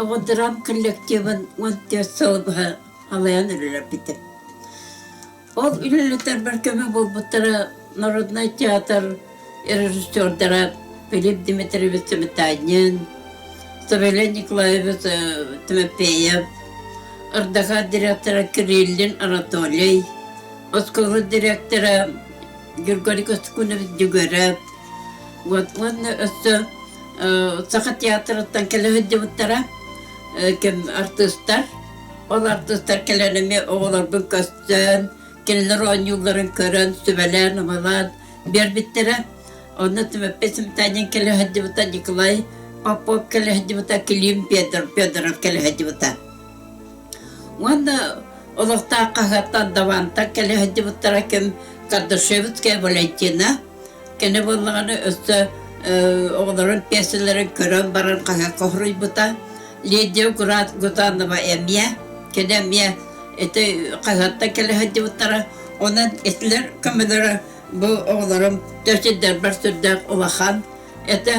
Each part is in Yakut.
Оҕо драм коллективын 14 сыл быһа халайан үлэлэппитим. Ол үлэлэтэрбэр көмө буолбуттара Народнай театр режиссердара Филипп Дмитриевич Сметанин, Савелий Николаевич Тимофеев, Ырдаха директора Кириллин Анатолий, оскуола директора Григорий Костукунович Дегорев, вот уонна өссө Саха театрыттан кэлэ сылдьыбыттара ким артыыстар. Ол артыыстар кэлэн эмиэ оҕолорбун көстөн, кинилэр оонньуулларын көрөн, сүбэлээн-амалаан биэрбиттэрэ. Онно Тимофей Сметанин кэлэ сылдьыбыта, Николай Попов кэлэ сылдьыбыта, Клим Федоров кэлэ сылдьыбыта. Уонна олохтоох хаһыаттан Давантан кэлэ сылдьыбыттара ким Кардашевская Валентина. Кини буоллаҕына өссө оҕолорун пьесаларын көрөн баран хаһыакка хоруйбута. Лидия Гутанова эмиэ, кини эмиэ ити хаһыаттан кэлэ сылдьыбыттара. Онон итилэр көмөлөрө бу оҕолорум төрүт сүрдээх улахан этэ.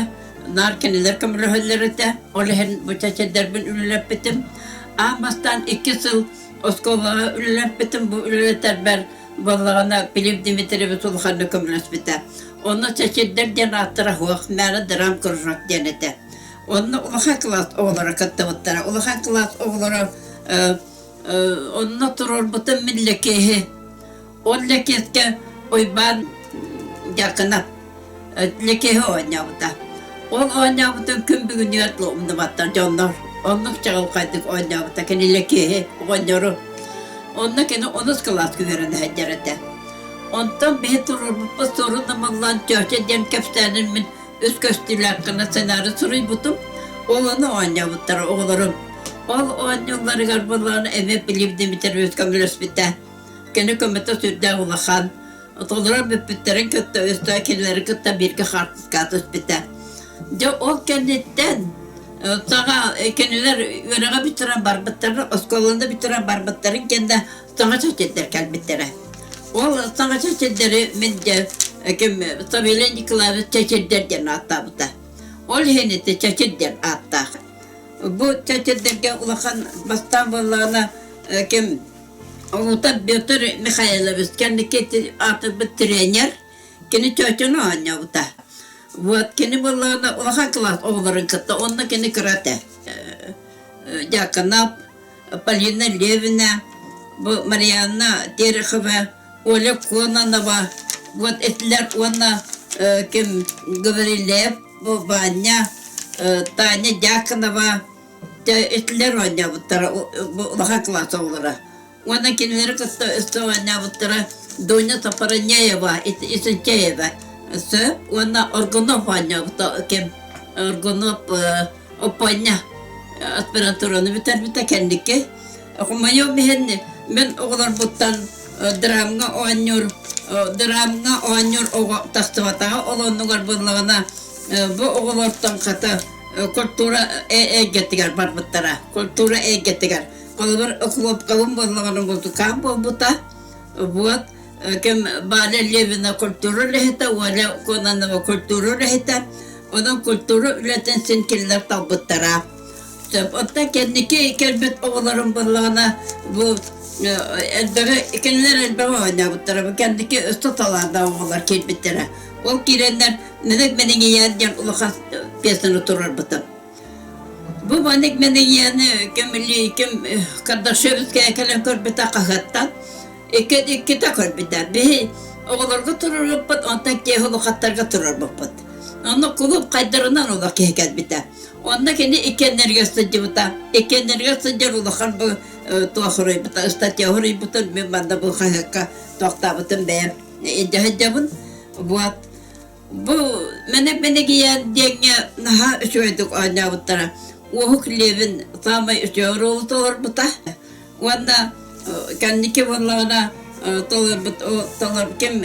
Наар кинилэр көмөлөһөллөр этэ. Ол иһин бу чэчирдэрбин үлэлэппитим. Аан бастаан 2 сыл оскуолаҕа үлэлэппитим. Бу үлэлэтэрбэр буоллаҕына Филипп Дмитриевич улаханнык көмөлөспүтэ. Онно чэчирдэр диэн ааттара суох, мээнэ драм кружок диэн этэ. Онно улахан кылаас оҕолоро кыттыбыттара. Улахан кылаас оҕолоро онно туруорбутум мин Лэкиэһи. Ол Лэкиэскэ Уйбаан Дьяконов Лэкиэһи оонньообута. Ол оонньообутун күн бүгүнүгэр умнубаттар дьоннор. Оннук чаҕылхайдык оонньообута кини Лэкиэһи оҕонньору. Онно кини онус кылааска үөрэнэ сылдьар этэ. Онтон биһи туруорбуппут суорун ымыллан Чөөчө диэн кэпсээнин мин үс көстүүлээх гына сценарий суруйбутум. Ол ону оонньообуттара оҕолорум. Ол оонньуулларыгар буоллаҕына эмиэ Филипп Дмитриевич көмөлөспүтэ. Кини көмөтө сүрдээх улахан. Толорор бүппүттэрин кытта өстөөх кинилэри кытта бииргэ хаартыскаҕа түспүтэ. Дьэ ол кэнниттэн саҥа кинилэр үөрэҕи бүтэрэн барбыттарын, оскуоланы бүтэрэн барбыттарын кэннэ саҥа чэчирдэр кэлбиттэрэ. Ол саҥа чэчирдэри мин дьэ ким Савелий Николаевич Чэчирдэр диэн ааттаабыта. Ол иһин ити Чэчир диэн ааттаах. Бу чэчирдэргэ улахан бастаан буоллаҕына ким Оҕото Петр Михайлович кэнники аатырбыт тренер, кини чөөчөнү оонньообута. Вот кини буоллаҕына улахан кылаас оҕолорун кытта онно кини кыра этэ. Дьяконов, Полина Левина, бу Марианна Терехова, Оля Кононова, вот этилэр уонна ким Гаврилев, бу Ваня, Таня Дьяконова, Итилэр оонньообуттара улахан кылаас оҕолоро. Уонна кинилэри кытта өссө оонньообуттара Дуня Сапаранеева, Исинчеева сөп уонна Оргунов оонньообута ким Оргунов Оппуонньа аспирантураны бүтэрбитэ кэнники. Хомойуом иһин мин оҕолорбуттан драмҥа оонньуур драмҥа оонньуур оҕо тахсыбатаҕа ол оннугар буоллаҕына бу оҕолортон хата культура эйгэтигэр барбыттара. Культура эйгэтигэр. Холобур, Охлопковым буоллаҕына музыкант буолбута. Вот ким Валя Левина культура үлэһитэ, Оля Кононова культура үлэһитэ. Онон культура үлэтин син кинилэр талбыттара. Оттон кэнники кэлбит оҕолорум буоллаҕына бу элбэҕи кинилэр элбэҕи оонньообуттара. Бу кэнники өссө талааннаах оҕолор киирбиттэрэ. Ол киирэннэр Мэник Мэниҥийээн диэн улахан пьесаны туруорбутум. Бу Маник Мэниҥийээни ким ким Кардашевская кэлэн көрбүтэ хаһыаттан иккитэ көрбүтэ. Биһи оҕолорго туруорбуппут, онтон киэһэ улахаттарга туруорбуппут. Онно кулууп хайдарынан олох киһи кэлбитэ. Онно кини иккиэннэригэр сылдьыбыта. Иккиэннэригэр сылдьар улахан бу туох суруйбута, ыстатыйа суруйбутун мин манна бу хаһыакка туохтаабытым бэйэм илдьэ сылдьабын. Вот. Бу Мэник Мэнигийээн диэҥҥэ наһаа үчүгэйдик оонньообуттара. Уоһук Левин саамай үчүгэй оруолу толорбута. Уонна кэнники буоллаҕына толорбут толор ким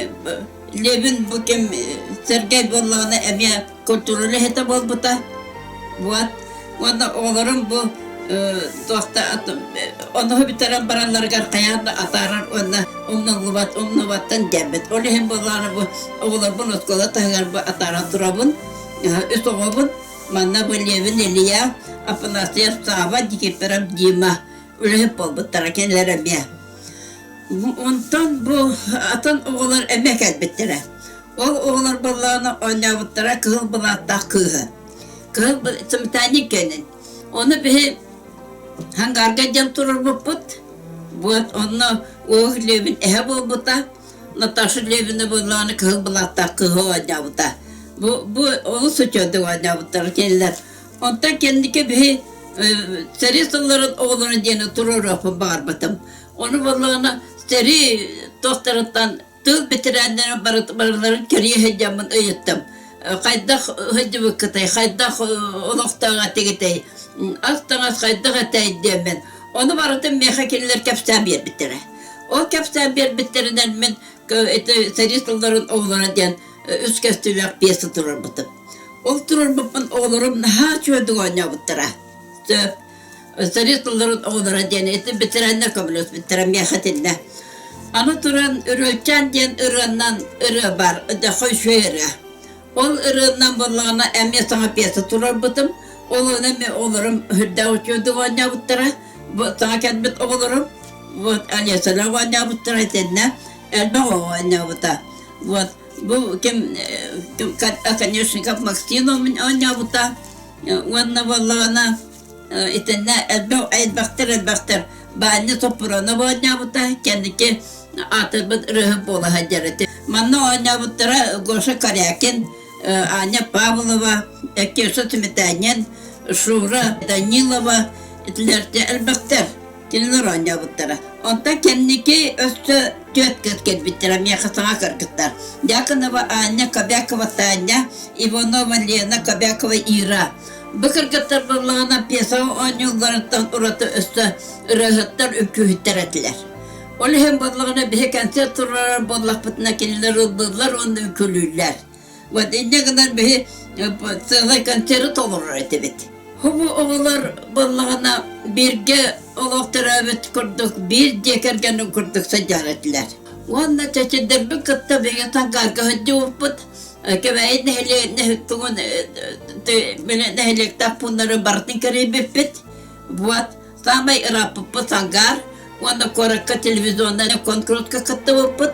Левин бу ким Сергей буоллаҕына эмиэ культура үлэһитэ буолбута. Вот. Уонна оҕолорум бу туохта ону бүтэрэн баралларыгар хайаан да атаарар уонна умнуллубат умнубаттан диэммит. Ол иһин буоллаҕына бу оҕолорбун оскуола таһыгар бу атааран турабын. Үс оҕобун. Манна бу Левин Илья, Афанасьев Сава, Никифоров Дима үлэһит буолбуттара кинилэр эмиэ. Онтон бу атын оҕолор эмиэ кэлбиттэрэ. Ол оҕолор буоллаҕына оонньообуттара кыһыл былааттаах кыыһы. Кыһыл сметанник кэнин. Ону биһи Хангарга диэн турарбыппыт. Вот онно Уох Левин эһэ буолбута. Наташа Левина буоллаҕына кыһыл былааттаах кыыһы оонньообута. Бу, бу олус үчүгэйдик оонньообуттар кинилэр. Онтон кэнники биһи сэрии сылларын оҕолоро диэни туруоруохпун баҕарбытым. Ону буоллаҕына сэрии туохтарыттан тыыл бэтэрээннэрин барыларын кэрийэ сылдьаммын ыйыттым. Хайдах сылдьыбыккытай, хайдах олохтоох этигитэй, ас-таҥас хайдах этэй диэммин. Ону барытын миэхэ кинилэр кэпсээн биэрбиттэрэ. Ол кэпсээн биэрбиттэринэн мин ити сэрии сылларын оҕолоро диэн үс көстүүлээх пьеса туруорбутум. Ол туруорбуппун оҕолорум наһаа үчүгэйдик оонньообуттара. Сөп. Сэрии сылларын оҕолоро диэн ити бэтэрээннэр көмөлөспүттэрэ миэхэ итиннэ. Аны туран Өрүөлчээн диэн ырыаннан ырыа баар, дьэ үчүгэй ырыа. Ол ырыаннан буоллаҕына эмиэ саҥа пьеса туруорбутум. Ол ону эмиэ оҕолорум үрдээх үчүгэйдик оонньообуттара. Бу саҥа кэлбит оҕолорум вот Олесалаах оонньообуттара итиннэ элбэх оҕо оонньообута. Вот бу ким Оконешников Максим оонньообута уонна буоллаҕына итиннэ элбэх элбэхтэр элбэхтэр Баанньа Соппуруонап оонньообута кэнники аатырбыт ырыаһыт буола сылдьар этэ. Манна оонньообуттара Гоша Корякин, Аня Павлова, Кеша Сметанин, Шура Данилова итилэртэ элбэхтэр. Кинилэр оонньообуттара. Онтон кэнники өссө түөрт кыыс кэлбиттэрэ миэхэ саҥа кыргыттар. Дьяконова Аня, Кобякова Таня, Иванова Лена, Кобякова Ира. Бу кыргыттар буоллаҕына пьесаҕа оонньуулларыттан ураты өссө ырыаһыттар, үҥкүүһүттэр этилэр. Ол иһин буоллаҕына биһи концерт туруорар буоллахпытына кинилэр ыллыыллар уонна үҥкүүлүүллэр. Вот инньэ гынан биһи сыалай концеры толорор этибит. Бу оҕолор буоллаҕына бииргэ олох төрөөбүт курдук биир дьиэ кэргэнин курдук сылдьар этилэр. Уонна чэчирдэрбин кытта биһиги Сангаарга сылдьыбыппыт. Кэбээйи нэһилиэгин нэһилиэктээх пууннары барытын кэрийбиппит. Вот Саамай ырааппыппыт Сангаар уонна куоракка телевизионнай конкурска кыттыбыппыт.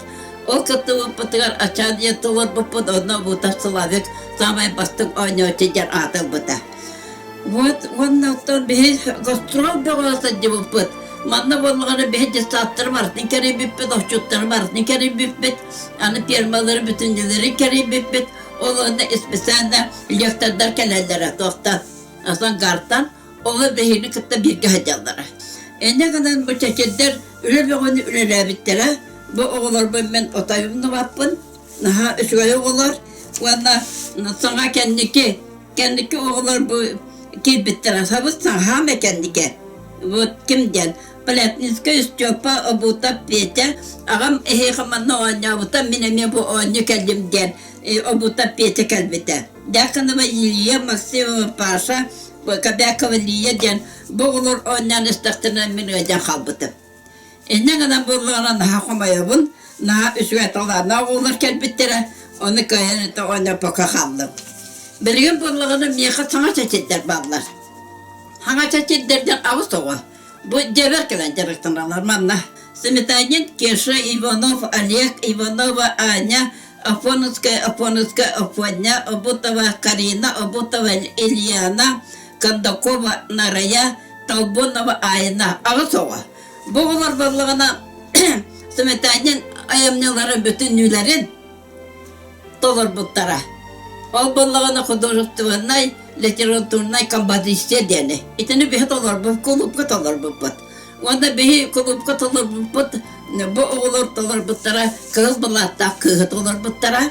Ол кыттыбыппытыгар Ачаан диэн толорбуппут, онно Бутов Славик саамай бастыҥ оонньооччу диэн ааты ылбыта. Вот уонна оттон биһи гастрол бөҕө сылдьыбыппыт. Манна буоллаҕына биһи детсадтары барытын кэрийбиппит, отчуттары барытын кэрийбиппит, аны фермалары бүтүннүлэри кэрийбиппит. Ол онно специально лектордар кэлэллэрэ туохтан Сангартан Олор биһигини кытта бииргэ сылдьаллара. Инньэ гынан бу чэчирдэр үлэ бөҕөнү үлэлээбиттэрэ. Бу оҕолорбун мин отой умнубаппын. Наһаа үчүгэй оҕолор уонна саҥа кэнники кэнники оҕолор бу киирбиттэрэ сабыс саҥаһаама кэнники. Вот ким диэн Полятинскай Степа Обутов Петя аҕам эһиэхэ манна оонньообута мин эмиэ бу оонньуу кэллим диэн Обутов Петя кэлбитэ. Дьяконова Илья Максимова Паша Кобякова Лия диэн бу оҕолор оонньоон истэхтэринэ мин ыалдьан хаалбытым. Инньэ гынан буоллаҕына наһаа хомойобун, наһаа үчүгэй талааннаах оҕолор кэлбиттэрэ, ону кыайан это оонньоппокко хааллым. Билигин буоллаҕына миэхэ саҥа чэчирдэр бааллар. Саҥа чэчирдэрдэн аҕыс оҕо. Бу дьиэбэр кэлэн дьарыктаналлар манна. Сметанин Кеша, Иванов Олег, Иванова Аня, Афонская, Афонская Афоня, Обутова Карина, Обутова Ильяна, Кондакова Нарая, Толбонова Айна. Аҕыс оҕо. Бу оҕолор буоллаҕына Сметанин айымньыларын бүтүннүүлэрин толорбуттара. Ол буоллаҕына художественнай, литературнай композиция диэни. Итини биһи толорбут, кулуупка толорбуппут. Уонна биһи кулуупка толорбуппут, бу оҕолор толорбуттара, кыһыл былааттаах кыыһы толорбуттара.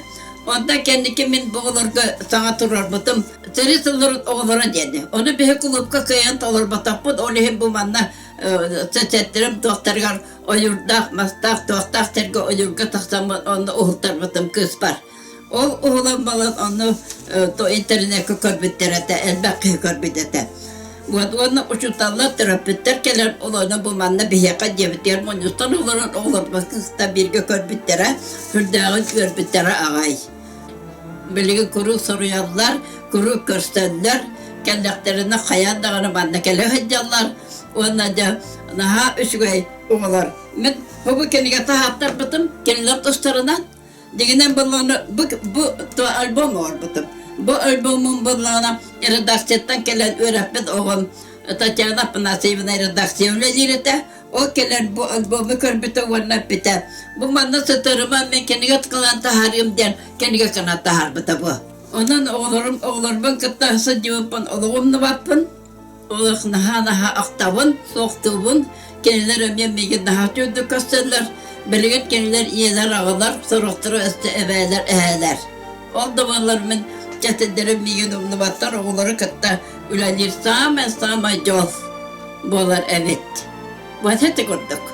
Онтон кэнники мин бу оҕолорго саҥа туруорбутум сэрии сылларын оҕолоро диэни. Ону биһи кулуупка кыайан толорботохпут, ол иһин бу манна сэсэттэрим туохтарыгар ойуурдаах, мастаах, туохтаах сиргэ ойуурга тахсаммын онно уһултарбытым кыыспар. Ол уһулан балан ону интернеккэ көрбүттэр этэ, элбэх киһи көрбүт этэ. Вот уонна учууталлар, төрөппүттэр кэлэн олону бу манна биһиэхэ диэбитигэр мунньустан олорон оҕолорбут кытта бииргэ көрбүттэрэ, сүрдээҕин үөрбүттэрэ аҕай. Билигин куруук суруйаллар, куруук көрсөллөр. Кэллэхтэринэ хайаан даҕаны манна кэлэ сылдьаллар уонна дьэ наһаа үчүгэй оҕолор. Мин бу кинигэ таһааттарбытым кинилэр тустарынан Дьиҥинэн буоллаҕына бу, бу альбом оҥорбутум. Бу альбомум буоллаҕына редакцияттан кэлэн үөрэппит оҕом Татьяна Афанасьевна редакция үлэлиир этэ. Ол кэлэн бу альбому көрбүтэ уонна эппитэ, бу манна сытарыма мин кинигэ ткалаан таһаарыым диэн кинигэ гына таһаарбыта бу. Онон оҕолорум оҕолорбун кытта сылдьыбыппын олоҕум умнубаппын. Олох наһаа-наһаа ахтабын, суохтуубун. Кинилэр эмиэ миигин наһаа үчүгэйдик көрсөллөр. Билигин кинилэр ийэлэр-аҕалар, сорохторо өссө эбээлэр, эһээлэр. Ол да буоллар мин кэтирдэрим миигин умнубаттар, оҕолору кытта үлэлиир саамай-саамай дьол буолар эбит. Вот это курдук.